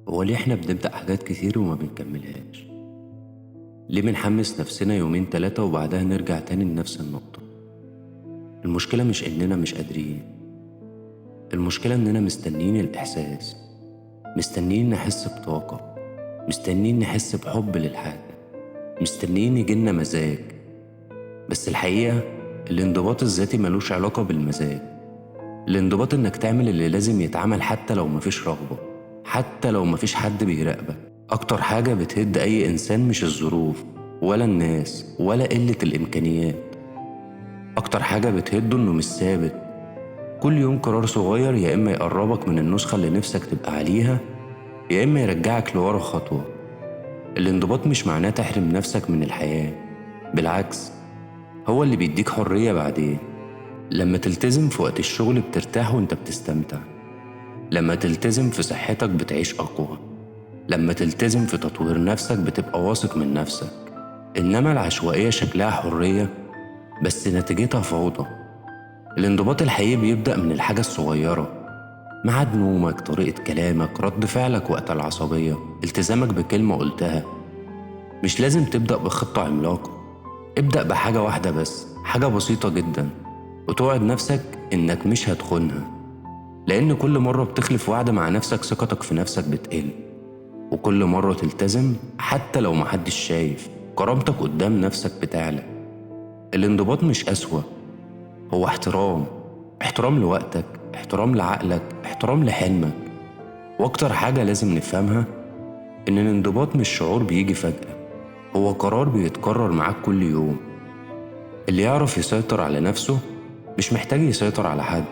هو ليه احنا بنبدأ حاجات كتير وما بنكملهاش؟ ليه بنحمس نفسنا يومين تلاتة وبعدها نرجع تاني لنفس النقطة؟ المشكلة مش إننا مش قادرين، المشكلة إننا مستنيين الإحساس، مستنيين نحس بطاقة، مستنيين نحس بحب للحاجة، مستنيين يجيلنا مزاج. بس الحقيقة الانضباط الذاتي ملوش علاقة بالمزاج. الانضباط إنك تعمل اللي لازم يتعمل حتى لو مفيش رغبة، حتى لو مفيش حد بيراقبك. أكتر حاجة بتهد أي إنسان مش الظروف ولا الناس ولا قلة الإمكانيات، أكتر حاجة بتهده إنه مش ثابت. كل يوم قرار صغير يا إما يقربك من النسخة اللي نفسك تبقى عليها، يا إما يرجعك لورا خطوة. الانضباط مش معناه تحرم نفسك من الحياة، بالعكس هو اللي بيديك حرية بعدين. لما تلتزم في وقت الشغل بترتاح وانت بتستمتع، لما تلتزم في صحتك بتعيش أقوى، لما تلتزم في تطوير نفسك بتبقى واثق من نفسك. إنما العشوائية شكلها حرية بس نتيجتها فوضى. الانضباط الحقيقي بيبدأ من الحاجة الصغيرة، ميعاد نومك، طريقة كلامك، رد فعلك وقت العصبية، التزامك بكلمة قلتها. مش لازم تبدأ بخطة عملاقة، ابدأ بحاجة واحدة بس، حاجة بسيطة جدا، وتوعد نفسك إنك مش هتخونها. لأن كل مرة بتخلف وعد مع نفسك ثقتك في نفسك بتقل، وكل مرة تلتزم حتى لو محدش شايف كرامتك قدام نفسك بتعلى. الانضباط مش قسوة، هو احترام، احترام لوقتك، احترام لعقلك، احترام لحلمك. واكتر حاجة لازم نفهمها إن الانضباط مش شعور بيجي فجأة، هو قرار بيتكرر معاك كل يوم. اللي يعرف يسيطر على نفسه مش محتاج يسيطر على حد.